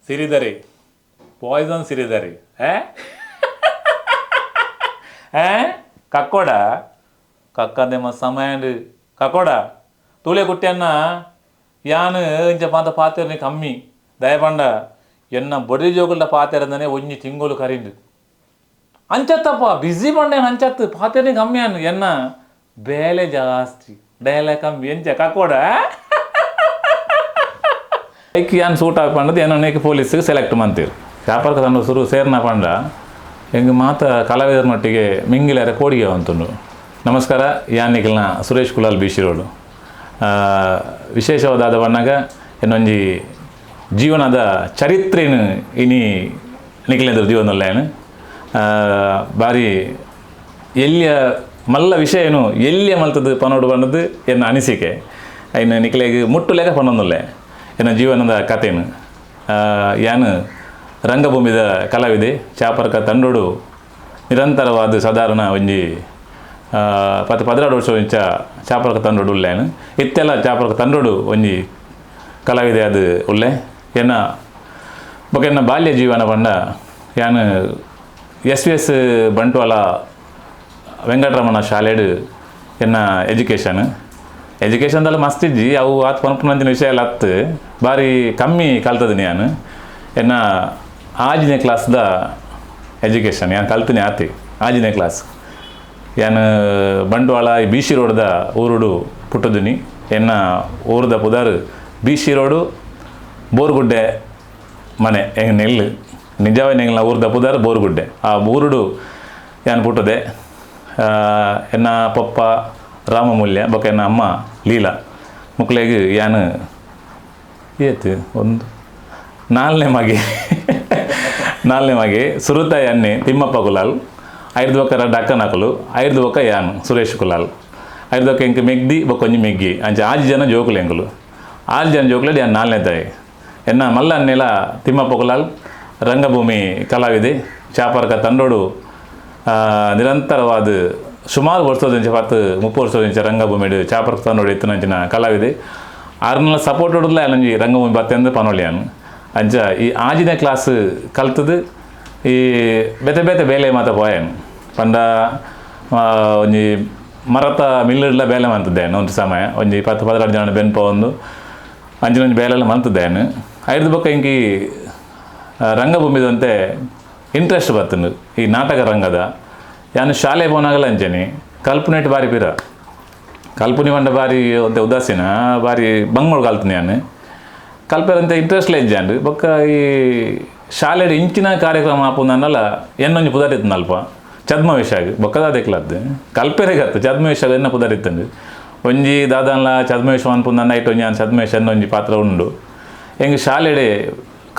ಸಿರಿದರಿ Poisson ಸಿರಿದರಿ ಏ ಏ ಕಕ್ಕೋಡ ಕಕ್ಕಂದೆ ಮ ಸಮಯ ಕಕ್ಕೋಡ ತೂಲೆ ಕುಟ್ಟಿಯನ್ನ ಯಾನ್ ಇಂಚ ಪಾತ ಪಾತೆರ್ನಿ ಕಮ್ಮಿ ದಯಪಂಡ ಎನ್ನ ಬೊಡಿ ಜೋಗುಲ್ಡ ಪಾತೆರಂದನೆ ಒಂಜಿ ತಿಂಗೊಲು ಕರಿಂಡು ಅಂಚತ್ತಪ್ಪ ಬ್ಯುಸಿ ಬಂಡೆ ಅಂಚತ್ತು ಪಾತೆರ್ನಿ ಕಮ್ಮಿ ಅನ್ನು ಎನ್ನ ಬೇಲೆ ಜಾಸ್ತಿ ಬೇಲೆ ಕಮ್ಮಿ ಎಂಚ ಕಕ್ಕೋಡ ಐಕ್ ಯಾನ್ ಸೂಟ್ ಆಪಂಡದು ಏನೋ ಪೊಲೀಸ್ ಸೆಲೆಕ್ಟ್ ಮಂತೀರು ವ್ಯಾಪಾರಕ್ಕೆ ತನ್ನ ಸುರು ಸೇರ್ನ ಪಂಡ ಎಂಗ್ ಮಾತ ಕಲಾವಿದರನೊಟ್ಟಿಗೆ ಮಿಂಗಿಲಾರೆ ಕೋಡಿಗೆ ಅಂತುಂಡು. ನಮಸ್ಕಾರ, ಯಾನ್ ನಿಖಲ್ನ ಸುರೇಶ್ ಕುಲಾಲ್ ಬೀಶಿ ರೋಡು. ವಿಶೇಷವಾದ ಬಣ್ಣಗ ಇನ್ನೊಂಜಿ ಜೀವನದ ಚರಿತ್ರೆನು ಇನಿ ನಿಖಿಲೇಂದ್ರ ಜೀವನದಲ್ಲೇನು ಬಾರಿ ಎಲ್ಲಿಯ ಮಲ್ಲ ವಿಷಯನು ಎಲ್ಲಿಯ ಮಲ್ತದ್ದು ಪನೋಡು ಬಣ್ಣದ್ದು ಎನ್ನ ಅನಿಸಿಕೆ. ಇನ್ನು ನಿಖಿಲೆಗ್ ಮುಟ್ಟು ಲೆಕ್ಕ ಪನ್ನೊಂದುಲ್ಲೆ ಎನ್ನ ಜೀವನದ ಕಥೆನು. ಯಾನು ರಂಗಭೂಮಿದ ಕಲಾವಿದೆ ಚಾಪರ್ಕ ತಂಡೋಡು ನಿರಂತರವಾದ ಸಾಧಾರಣ ಒಂಜಿ 10-12 ವರ್ಷ ಇಂಚ ಚಾಪರ್ಕ ತಂಡೋಡು ಉಲ್ಲೇನು ಇತ್ತೆಲ್ಲ ಚಾಪರ್ಕ ತಂಡೋಡು ಒಂಜಿ ಕಲಾವಿದೆ ಅದು ಉಲ್ಲೆ. ಎನ್ನ ಬೊಕ ಎನ್ನ ಬಾಲ್ಯ ಜೀವನ ಪಂಡ ಯಾನು S V S Bantwal Venkataramana ಶಾಲೆಡು ಎನ್ನ ಎಜುಕೇಷನ್ ಎಜುಕೇಷನ್ದಲ್ಲ ಮಸ್ತ್ ಇಜ್ಜಿ ಅವು ಆತ್ ಪನ್ಪುನಂಚಿನ ವಿಷಯ ಎಲ್ಲ ಅತ್ತು ಭಾರಿ ಕಮ್ಮಿ ಕಲ್ತದಿನಿ ಯಾನು. ಎನ್ನ ಆಜಿನೇ ಕ್ಲಾಸ್ದ ಎಜುಕೇಷನ್ ಯಾನು ಕಲ್ತಿನಿ ಆತಿ ಆಜಿನೇ ಕ್ಲಾಸ್. ಯಾನು ಬಂಟ್ವಾಳ ಬಿ ಸಿ ರೋಡ್ದ ಊರುಡು ಪುಟ್ಟುದಿನಿ. ಎನ್ನ ಊರುದ ಪುದಾರು B C road Borgudde ಮನೆ ಎಂಗ್ ನೆಲ್ಲು ನಿಜವಾಗಿ ಎಂಗ್ಲ ಊರ್ದ ಪುದಾರು ಬೋರ್ಗುಡ್ಡೆ ಆ ಊರುಡು ಯಾನು ಪುಟ್ಟದೆ. ಎನ್ನ ಪಪ್ಪ ರಾಮಮೂಲ್ಯ ಬೊಕ ಎನ್ನ ಅಮ್ಮ ಲೀಲಾ ಮುಕ್ಲೆಗ್ ಯಾನು ಏತು ಒಂದು ನಾಲ್ನೇ ಮಗೆ ನಾಲ್ನೇ ಮಗೆ ಸುರುತ ಎನ್ನೆ ತಿಮ್ಮಪ್ಪ ಕುಲಾಲ್ ಐದು ಬೊಕ್ಕ ರಡ್ಡ್ ಅಕ್ಕನಕುಲು ಐದು ಬೊಕ್ಕ ಯಾನು ಸುರೇಶ್ ಕುಲಾಲ್ ಐದು ಬೊಕ್ಕ ಎಂಕ್ ಮೆಗ್ದಿ ಬೊಕ್ಕ ಒಂಜಿ ಮೆಗ್ಗಿ ಅಂಚ ಆಜಿ ಜನ ಜೋಕುಲು ಎಂಕುಲು ಆಜಿ ಜನ ಜೋಕುಲು ಯಾನ್ ನಾಲ್ನೇ ತಾಯಿ. ಎನ್ನ ಮಲ್ಲ ಅನ್ನೆಲ ತಿಮ್ಮಪ್ಪ ಕುಲಾಲ್ ರಂಗಭೂಮಿ ಕಲಾವಿದೆ ಚಾಪರ್ಕ ತಂಡೋಡು ನಿರಂತರವಾದ ಸುಮಾರು ವರ್ಷದಿಂಚ 10-30 ವರ್ಷದಿಂಚ ರಂಗಭೂಮಿಡು ಚಾಪರ್ಕ ತಂಡೋಡು ಇತ್ತಿನಂಚಿನ ಕಲಾವಿದೆ. ಆರ್ನೆಲ್ಲ ಸಪೋರ್ಟ್ ಹೊಡೆದ್ಲ ಅಲ್ಲಂಜಿ ರಂಗಭೂಮಿ ಬತ್ತೆಂದು ಪನೊಲಿಯಾನು. ಅಂಚ ಈ ಆಜಿನ ಕ್ಲಾಸ್ ಕಲ್ತದು ಈ ಬೇತೆ ಬೇತೆ ಬೇಲೆ ಮಾತ ಪೋಯನು ಪಂಡ ಒಂಜಿ ಮರತ ಮಿಲ್ಲುಡ್ಲ ಬೇಲೆ ಮಂತದ್ದೇನು ಒಂದು ಸಮಯ ಒಂಜಿ 10-12 ಜನ ಬೆನ್ಪ ಒಂದು ಅಂಚಿನೊಂಜಿ ಬೇಲೆಲ್ಲ ಮಂತದ್ದೇನು. ಐದು ಬೊಕ್ಕ ಇಂಕಿ ರಂಗಭೂಮಿದಂತೆ ಇಂಟ್ರೆಸ್ಟ್ ಬತ್ತುಂಡು ಈ ನಾಟಕ ರಂಗದ. ಯಾನು ಶಾಲೆ ಪೋನಾಗಲ ಅಂಚೆನಿ ಕಲ್ಪನೆಟ್ ಬಾರಿ ಪಿರ ಕಲ್ಪನೆ ಪಂಡ ಬಾರಿ ಒಂತೆ ಉದಾಸೀನ ಬಾರಿ ಬಂಗೋಳು ಕಲ್ತಿನಿ ಯಾನು ಕಲ್ಪೆರಂತೆ ಇಂಟ್ರೆಸ್ಟ್ಲೇ ಇಜ್ಜಾಂಡ್. ಬೊಕ್ಕ ಈ ಶಾಲೆಡ್ ಇಂಚಿನ ಕಾರ್ಯಕ್ರಮ ಆಪುಂದನ್ನಲ ಎನ್ನೊಂಜಿ ಪುದರ್ ಅಲ್ಪ ಛದ್ಮವೇಷಾಗ್ ಬೊಕ್ಕದ ಅದಕ್ಲದ್ದು ಕಲ್ಪೆರೆಗತ್ತು ಛದ್ಮವೇಷಾಗ್ ಎನ್ನ ಪುದರ್ ಒಂಜಿ ದಾದಾನ್ಲ ಛದ್ಮವೇಷ ಅನ್ಪುಂದನ್ನ ಐಟ್ ಒಂಜಿ ಛದ್ಮವೇಷ ಒಂಜಿ ಪಾತ್ರ ಉಂಡು. ಎಂಗ್ ಶಾಲೆಡೆ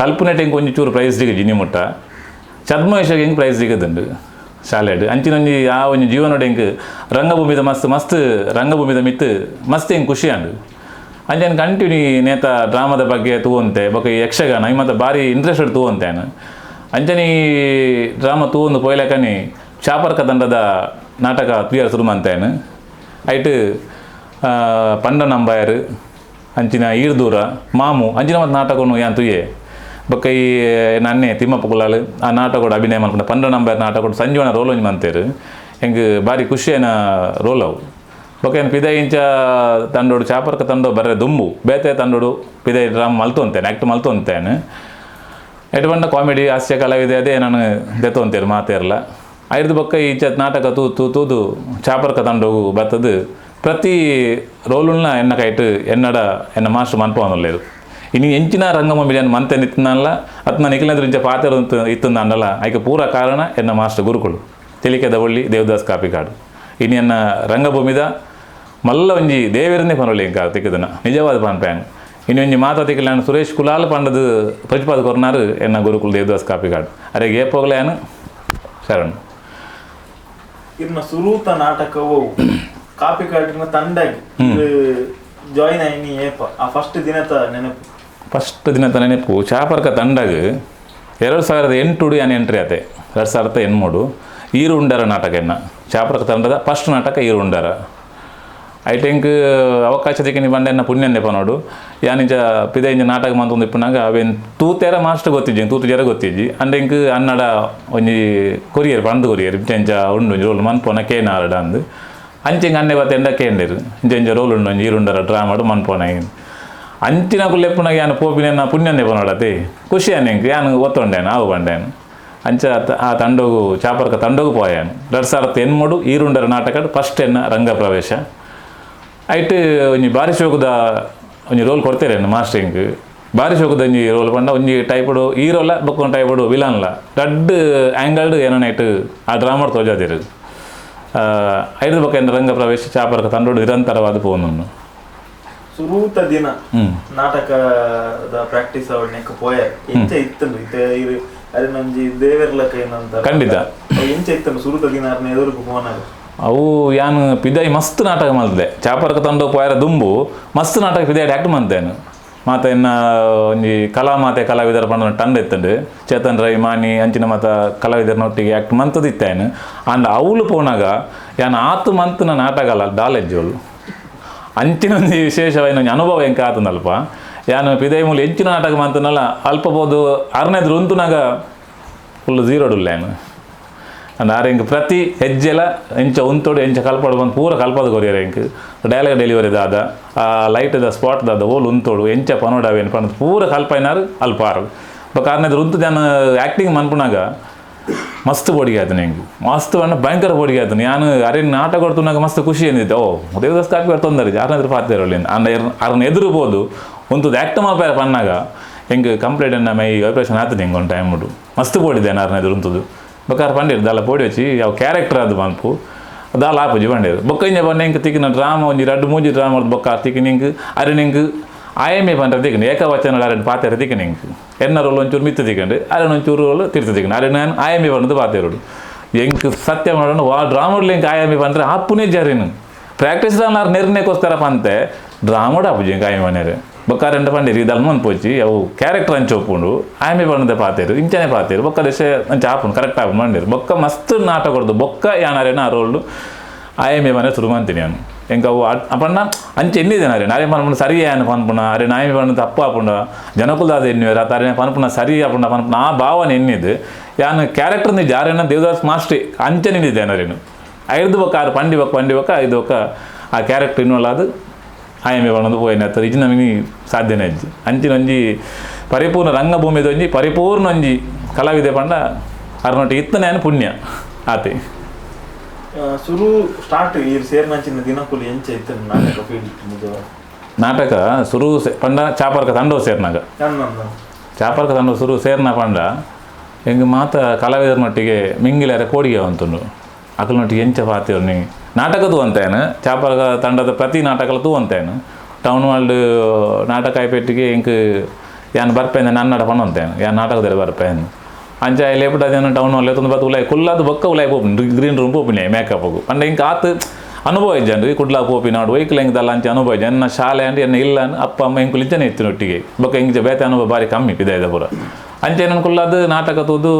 ಕಲ್ಪನೆಟ್ ಎಂಕ್ ಒಂಜಿ ಚೂರು ಪ್ರೈಸ್ ದಿಗ ಜಿನಿ ಮುಟ್ಟ ಛದ್ಮವೇಷಗ್ ಎಂಕ್ ಪ್ರೈಸ್ ದಿಗದುಂಡು ಶಾಲೆಡ್. ಅಂಚಿನೊಂಜಿ ಆ ಒಂಜಿ ಜೀವನೋಡು ಎಂಕ್ ರಂಗಭೂಮಿದ ಮಸ್ತ್ ಮಸ್ತ್ ರಂಗಭೂಮಿದ ಮಿತ್ತು ಮಸ್ತ್ ಎಂಕ್ ಖುಷಿ ಆಂಡ್. ಅಂಚೆನ್ ಕಂಟಿನ್ಯೂ ನೇತ ಡ್ರಾಮದ ಬಗ್ಗೆ ತೂವಂತೆ ಬೊಕ ಈ ಯಕ್ಷಗಾನ ಈ ಮತ್ತು ಭಾರಿ ಇಂಟ್ರೆಸ್ಟೆಡ್ ತೂವಂತೆ ಅಂಚನೆ ಈ ಡ್ರಾಮ ತೂವೊಂದು ಪೋಯ್ಲಕನಿ ಚಾಪರ್ಕ ತಂಡದ ನಾಟಕ ತುಯರ್ ಶುರು ಮಂತೇನು. ಐಟ್ ಪಂಡ ನಂಬಾಯರು ಅಂಚಿನ ಈರ್ದೂರ ಮಾಮು ಅಂಚಿನ ಮತ್ತು ನಾಟಕನು ಯಾನ್ ತುಯೆ. ಬೊಕ್ಕ ಈ ನನ್ನೆ ತಿಮ್ಮಪ್ಪ ಕುಲಾಲ್ ಆ ನಾಟಕೋಡು ಅಭಿನಯ ಮಲ್ಪುಂಡ ಪಂಡ ನಂಬಾಯರ್ ನಾಟಕೋಡು ಸಂಜೀವನ ರೋಲ್ ಒಂಜಿ ಮಂತೇರು ಎಂಕ್ ಭಾರಿ ಖುಷಿಯನ ರೋಲ್ ಅವು. ಬೊಕ್ಕ ಏನು ಪಿದೈ ಇಂಚ ತಂಡೋಡು ಚಾಪರ್ಕ ತಂಡೋ ಬರ್ರೆ ದುಂಬು ಬೇತೆ ತಂಡೋಡು ಪಿದೈ ಡ್ರಾಮ ಮಲ್ತೊಂತೇನೆ ಆ್ಯಕ್ಟ್ ಮಲ್ತೊಂತೇನೆ. ಎಟ್ ಪಂಡ ಕಾಮಿಡಿ ಹಾಸ್ಯ ಕಲಾವಿದೆ ಅದೇ ನಾನು ದೆತ್ತೊಂತೇರು ಮಾತೇರ್ಲ. ಐದು ಬೊಕ್ಕ ಇಂಚ ನಾಟಕ ತೂ ತೂ ತೂದು ಚಾಪರ್ಕ ತಂಡೋಗು ಬತ್ತದು ಪ್ರತಿ ರೋಲುನ್ನ ಎನ್ನ ಕೈಟ್ ಎನ್ನಡ ಎನ್ನ ಮಾಸ್ಟರ್ ಮನ್ಪವನುಲ್ಲೇರು. ಇನಿ ಎಂಚಿನ ರಂಗಭೂಮಿ ಮಂತೆ ನಿತ್ತಿನಲ್ಲ ಅತ್ ನಾನು ನಿಖಿಲೇಂದ್ರ ಇಂಚ ಪಾತ್ರ ಇತ್ತಂದಲ್ಲ ಐಕೆ ಪೂರ ಕಾರಣ ಎನ್ನ ಮಾಸ್ಟರ್ ಗುರುಕುಳು ತೆಲಿಕೆದ ಒಳ್ಳಿ ದೇವದಾಸ್ ಕಾಪಿಕಾಡು. ಇನಿ ಎನ್ನ ರಂಗಭೂಮಿದ ಮಲ್ಲ ಒಂಜಿ ದೇವರನ್ನೇ ಪನೊಲಿ ಎಂಕ ತಿಕ್ಕದನ ನಿಜವಾದ ಪನ್ಪ್ಯಾನ್. ಇನಿ ಒಂಜಿ ಮಾತಾ ತಿಕ್ಕಲ ನಾನು ಸುರೇಶ್ ಕುಲಾಲ್ ಪಂಡದು ಪ್ರತಿಪಾದ ಕೊರ್ನಾರು ಎನ್ನ ಗುರುಕುಲು ದೇವದಾಸ್ ಕಾಪಿಕಾಡು. ಅರೆ ಏಪೋಗಲ ಯಾನು ಶರಣ್. ಇರ್ನ ಸುರೂತ ನಾಟಕವು ಕಾಪಿಕಾಡಿನ ತಂಡಾಗಿ ಜಾಯಿನ್ ಆಯ್ನಿ ಏಪ ಆ ಫಸ್ಟ್ ದಿನತ ನೆನಪು? ಫಸ್ಟ್ ದಿನತ ನೆನಪು ಚಾಪರ್ಕ ತಂಡಗ್ 2008 ಯಾನ್ ಎಂಟ್ರಿ ಆತೆ 2008 ಈರು ಉಂಡರ ನಾಟಕ ಎನ್ನ ಚಾಪರ್ಕ ತಂಡದ ಫಸ್ಟ್ ನಾಟಕ ಈರು ಉಂಡರ. ಐಟೆಂಕ್ ಅವಕಾಶ ತಿಕ್ಕಿನಿ ಬಂಡೆನ ಪುಣ್ಯಂದೆ ಪನೋಡು ಯಾನಿಂಚ ಪಿದ ಇಂಚ ನಾಟಕ ಮಂತೊಂದು ಇಪ್ಪುನಾಗ ಅವೇನು ತೂತೇರ ಮಾಸ್ಟರ್ ಗೊತ್ತಿಜ್ಜಿ ತೂತು ಜರ ಗೊತ್ತಿಜ್ಜಿ ಅಂಡ ಎಂಕ್ ಅನ್ನಡ ಒಂಜಿ ಕೊರಿಯರ್ ಪಂದ್ ಕೊರಿಯರ್ ಇಂಚ ಉಂಡು ಒಂಜಿ ರೋಲ್ ಮನ್ಪೋನ ಕೇನಾರಡ ಅಂದು ಅಂಚೆಂಗ್ ಅನ್ನೆ ಬತ್ತೆಂಡ ಕೇಂಡಿರು ಇಂಚ ಇಂಚ ರೋಲ್ ಉಂಡು ಒಂಜಿ ಈರುಂಡರ ಡ್ರಾಮಾಡು ಮನ್ಪೋನ ಅಂಚಿನ ಕುಲ್ಲೆಪ್ಪುನಾಗ ಯಾನು ಪೋಪಿನ ಪುಣ್ಯಂದೆ ಪನೋಡತೆ ಖುಷಿ ಎಂಕ್ ಯಾನು ಒತ್ತೊಂಡೇನು ಆವು ಬಂಡೇನು ಅಂಚ ಆ ತಂಡೋಗು ಚಾಪರ್ಕ ತಂಡೋಗು ಪೋಯಾನು 2008 ಈರುಂಡರ ನಾಟಕ ಫಸ್ಟ್ ಎನ್ನ ರಂಗ ಪ್ರವೇಶ ಐಟ್ ಒಂಜಿ ಬಾರಿ ಶೋಕದ ಒಂಜಿ ರೋಲ್ ಕೊಡ್ತೇರೇನು ಮಾಸ್ಟರಿಂಗ್ ಬಾರಿ ಶೋಕದ ಒಂಜಿ ರೋಲ್ ಪಂಡ ಒಂಜಿ ಟೈಪುಡು ಹೀರೋಲ ಬೊಕ್ಕ ಟೈಪುಡು ವಿಲನ್ಲ ರಡ್ಡ್ ಆ್ಯಂಗಲ್ಡ್ ಏನೋ ನೈಟ್ ಆ ಡ್ರಾಮಾಡ್ ತೋಜಾದಿರು ಐದು ಬೊಕ್ಕ ಎನ್ನ ರಂಗ ಪ್ರವೇಶ ಚಾಪರ್ಕ ತಂಡೋಡು ನಿರಂತರವಾದ ಪೋನು ಸುರೂತ ದಿನ ನಾಟಕದ ಪ್ರಾಕ್ಟೀಸ್ ಅವಣ್ಣಕ್ಕೆ ಪೋಯ ಎಂಚ ಇತ್ತಂಡು ಇತ್ತೆ ಅರೆನೊಂಜಿ ದೇವೆರ್ಲ ಕೈನಂತ ಖಂಡಿತ ಎಂಚ ಇತ್ತಂಡು ಸುರೂತ ದಿನ ಅರ್ನ ಎದುರುಕು ಪೋನಾಗ ಅವು ಯಾನು ಪಿದಾಯಿ ಮಸ್ತ್ ನಾಟಕ ಮಲ್ತೆ ಚಾಪರ್ಕ ತಂಡೋ ಪೋಯರ ದುಂಬು ಮಸ್ತ್ ನಾಟಕ ಪಿದಾಯಿ ಆ್ಯಕ್ಟ್ ಮಂತೇನು ಮಾತ ಎನ್ನ ಒಂಜಿ ಕಲಾ ಮಾತೆ ಕಲಾವಿದರ ಪಂಡ ತಂಡ ಇತ್ತಂಡು ಚೇತನ್ ರೈ ಮಾನಿ ಅಂಚಿನ ಮಾತ ಕಲಾವಿದರನೊಟ್ಟಿಗೆ ಆ್ಯಕ್ಟ್ ಮಂತದಿತ್ತೇನು ಅಂಡ್ ಅವಳು ಪೋನಾಗ ಯಾನು ಆತು ಮಂತ್ನ ನಾಟಕ ಅಲ್ಲ ಡಾಲೆಜ್ಜೋಳು ಅಂಚಿನ ಒಂಜಿ ವಿಶೇಷವಾಯಿನ ಒಂಜಿ ಅನುಭವ ಎಂಕ ಆತಂದಲ್ಪ ಯಾನು ಪಿದೈ ಮೂಲ ಎಂಚಿನ ನಾಟಕ ಮಂತನಲ್ಲ ಅಲ್ಪ ಬೋದು ಅರ್ನೆದ್ರು ಉಂತುನಾಗ ಫುಲ್ ಝೀರೋಡುಲ್ಲ ಯಾನು ಅಂಡ್ ಆರ್ ಎಂಕ್ ಪ್ರತಿ ಹೆಜ್ಜೆಲ ಎಂಚ ಉಂತೋಡು ಎಂಚ ಕಲ್ಪಾಡು ಬಂದು ಪೂರ ಕಲ್ಪದ ಕೊರಿಯರ್ ಎಂಕ್ ಡೈಲಾಗ್ ಡೆಲಿವರಿ ದಾದ ಆ light the spot ದಾದ ಓಲ್ ಉಂತೋಡು ಎಂಚ ಪನೋಡಾವೇನು ಪಂಡ ಪೂರ ಕಲ್ಪೈನಾರು ಅಲ್ಪ ಆರು ಬೊಕ್ಕ ಆರ್ನೆದ್ರು ಉಂತು ಜನ ಆ್ಯಕ್ಟಿಂಗ್ ಮನ್ಪುನಾಗ ಮಸ್ತ್ ಬೋಡಿಗೆ ಆಯ್ತು ಎಂಕ್ ಮಸ್ತ್ ಪಂಡ ಭಯಂಕರ ಬೋಡಿಗೆ ಆಯ್ತು ನಾನು ಅರೆ ನಾಟಕ ಕೊಡ್ತುನಾಗ ಮಸ್ತ್ ಖುಷಿ ಏನಿದೆ ಓ ದೇವದಾಸ್ ಕಾಪಿ ತೊಂದರೆ ಯಾರನ್ನಾದ್ರೂ ಪಾತಿರಲಿ ಅಂಡ ಅರ್ನ ಎದುರು ಉಂತುದು ಆ್ಯಕ್ಟ್ ಮಲ್ಪಾರ ಪನ್ನಾಗ ಎಂಕ್ ಕಂಪ್ಲೀಟ್ ಎನ್ನ ಮೈ ವೈಬ್ರೇಷನ್ ಆತದೆ ಎಂಕ್ ಒಂದು ಟೈಮ್ ಉಂಟು ಮಸ್ತ್ ಬೋಡಿದೆ ಅರ್ನ ಎದುರು ಉಂತುದು ಬೊಕ್ಕಾರ ಪಂಡಿರು ದಾಲ ಪೋಡಿ ವಚ್ಚಿ ಯಾವ ಕ್ಯಾರೆಕ್ಟರ್ ಅದು ಮನ್ಪು ದಾಲ ಆಪುಜಿ ಪಂಡಿರು ಬೊಕ್ಕ ಇಂಜ ಪಂಡ ಎಂಕ್ ತಿಕ್ಕಿನ ಡ್ರಾಮ ಒಂಜಿ ರಡ್ಡ್ ಮೂಜಿ ಡ್ರಾಮ ಬೊಕ್ಕ ತಿಕ್ಕಿನ ಎಂಕ್ ಅರೆ ಎಂಕ್ ಆಯಮೆ ಪಂಡ ತಿಕ್ಕಂಡು ಏಕವಚನ ಅರೆನ್ ಪಾತೆರ ತಿಕ್ಕಂಡು ಎಂಕ್ ಎನ್ನ ರೋಲ್ ಒಂಚೂರು ಮಿತ್ತು ತಿಕ್ಕಂಡು ಅರೆನ್ ಒಂಚೂರು ರೋಲ್ ತಿರ್ತು ತಿಕ್ಕಂಡು ಅರೆ ನಾನು ಆಯಮೆ ಪಂಡದು ಪಾತೆರೋಡು ಎಂಕ್ ಸತ್ಯ ಮಾಡೋಣ ವಾ ಡ್ರಾಮಡ್ಲಿ ಎಂಕ್ ಆಯಮೆ ಪಂಡ್ರೆ ಆಪುನೇ ಜರಿನು ಪ್ರಾಕ್ಟೀಸ್ ದಾನ ನಿರ್ಣಯಕ್ಕೋಸ್ಕರ ಪಂತೆ ಡ್ರಾಮಡ್ ಆಪುಜಿ ಎಂಕ್ ಆಯಮೆ ಮನೇರು ಬೊಕ್ಕ ರೆಂಡ ಪಂಡಿರು ಇದಲ್ ಮನ್ಪೊಚ್ಚಿ ಅವು ಕ್ಯಾರೆಕ್ಟರ್ ಅಂಚ ಒಪ್ಪುಂಡು ಆಯಮೆ ಪಂಡದೆ ಪಾತೇರು ಇಂಚನೆ ಪಾತೇರು ಬೊಕ್ಕ ದೇಶ ಅಂಚ ಆಪುಂಡು ಕರೆಕ್ಟ್ ಆಪುಂಡು ಮಂಡಿರು ಬೊಕ್ಕ ಮಸ್ತ್ ನಾಟಕ ಕೊಡ್ದು ಬೊಕ್ಕ ಯಾನಾರೇನ ಆ ರೋಲ್ಡು ಆಯಮೆ ಮನೆ ಶುರು ಮಂತೀನಿ ನಾನು ಎಂಕ ಅವು ಅಪಣ್ಣ ಅಂಚ ಎನ್ನಿದ್ದೇನೆ ಅರೆ ನಾರೇ ಪನ್ಪುಣ ಸರಿ ಆಯನ ಪನ್ಪುಣ ಅರೆ ನಾಯಮೆ ಪಂಡ ತಪ್ಪು ಆಪುಂಡ ಜನಕುಲ್ದಾದ ಎನ್ನುವೇರ ಅರೆ ಪನ್ಪುಣ ಸರಿ ಆಪುಂಡ ಪನ್ಪುಣ ಆ ಭಾವನೆ ಎನ್ನಿದ್ದು ಯಾನು ಕ್ಯಾರೆಕ್ಟರ್ ನಿಜ ಆರೇನ ದೇವದಾಸ್ ಮಾಸ್ಟ್ರಿ ಅಂಚೆ ನಿಂದಿದ್ದೇನೆ ಅರೇನು ಐದು ಬೊಕ್ಕ ಆರು ಪಂಡಿ ಬೊಕ್ಕ ಪಂಡಿ ಬೊಕ್ಕ ಐದು ಬೊಕ್ಕ ಆ ಕ್ಯಾರೆಕ್ಟರ್ ಇನ್ನೊಲ್ಲ ಅದು ಆಯಮೆ ಪಣದು ಪೋಯಿನ ಅತ್ತ ಇಜ್ಜಿ ನಮಗೆ ಸಾಧ್ಯನೇ ಅಜ್ಜಿ ಅಂಚಿನ ಒಂಜಿ ಪರಿಪೂರ್ಣ ರಂಗಭೂಮಿದ ಒಂಜಿ ಪರಿಪೂರ್ಣ ಒಂಜಿ ಕಲಾವಿದೆ ಪಂಡ ಅರ್ನೊಟ್ಟು ಇತ್ತನೇ ಪುಣ್ಯ ಆತೆ ಸುರು ಸ್ಟಾರ್ಟ್ ಈ ಸೇರ್ನಂಚಿನ ದಿನಕುಲು ಎಂಚ ಇತ್ತು ನಾಟಕ ಫೀಲ್ಡ್ ನಿಜ ನಾಟಕ ಸುರು ಪಂಡ ಚಾಪರ್ಕ ತಂಡೋ ಸೇರ್ನಾಗ ಚಾಪರ್ಕ ತಂಡೋ ಸುರು ಸೇರ್ನ ಪಂಡ ಎಂಗ್ ಮಾತ ಕಲಾವಿದರನೊಟ್ಟಿಗೆ ಮಿಂಗಿಲಾರೆ ಕೋಡಿಗೆ ಅಂತುಂಡು ಅಕಲ್ನೊಟ್ಟಿಗೆ ಎಂಚ ಪಾತಿವ್ರು ನಾಟಕ ತೂವಂತೇನು ಚಾಪರ್ಕ ತಂಡದ ಪ್ರತಿ ನಾಟಕಲ ತೂವಂತೇನು ಟೌನ್ ಹಾಲ್ಡ್ ನಾಟಕ ಆಯ್ಪೆಟ್ಟಿಗೆ ಎಂಕ್ ಯಾನ್ ಬರ್ಪೇನೆ ನನ್ನಡ ಪಣ್ಣಂತೇನು ಯಾನ್ ನಾಟಕದಲ್ಲಿ ಬರ್ಪೇನು ಅಂಚ ಲೇಪುಟ ಅದೇನು ಟೌನ್ ಹಾಲ್ ಎತ್ತೊಂದು ಬತ್ತು ಉಲಾಯ್ ಕುಲ್ಲಾದ ಬೊಕ್ಕ ಉಲಾಯ್ ಪೋಪಿನಿ ಗ್ರೀನ್ ರೂಮ್ ಪೋಪಿನಿ ಮೇಕಪ್ ಹೋಗು ಪಂಡ ಇಂಕ ಆತು ಅನುಭವ ಇಜ್ಜಂಡು ಕುಡ್ಲಾ ಪೋಪಿ ನಾಡು ವೈಕ್ಲ ಎಂಕ್ ಅಂಚ ಅನುಭವ ಇಜ್ಜ ಎನ್ನ ಶಾಲೆ ಅಂಡ್ ಎನ್ನ ಇಲ್ಲ ಅಪ್ಪ ಅಮ್ಮ ಎಂಕುಲು ಇಜ್ಜನೆ ಇತ್ತು ಒಟ್ಟಿಗೆ ಬೊಕ್ಕ ಎಂಕ್ ಬೇತೆ ಅನುಭವ ಬಾರಿ ಕಮ್ಮಿ ಪಿದಾಯ್ದ ಪೂರ ಅಂಚೆ ನನ್ನ ಕುಲ್ಲಾದ ನಾಟಕ ತೂದು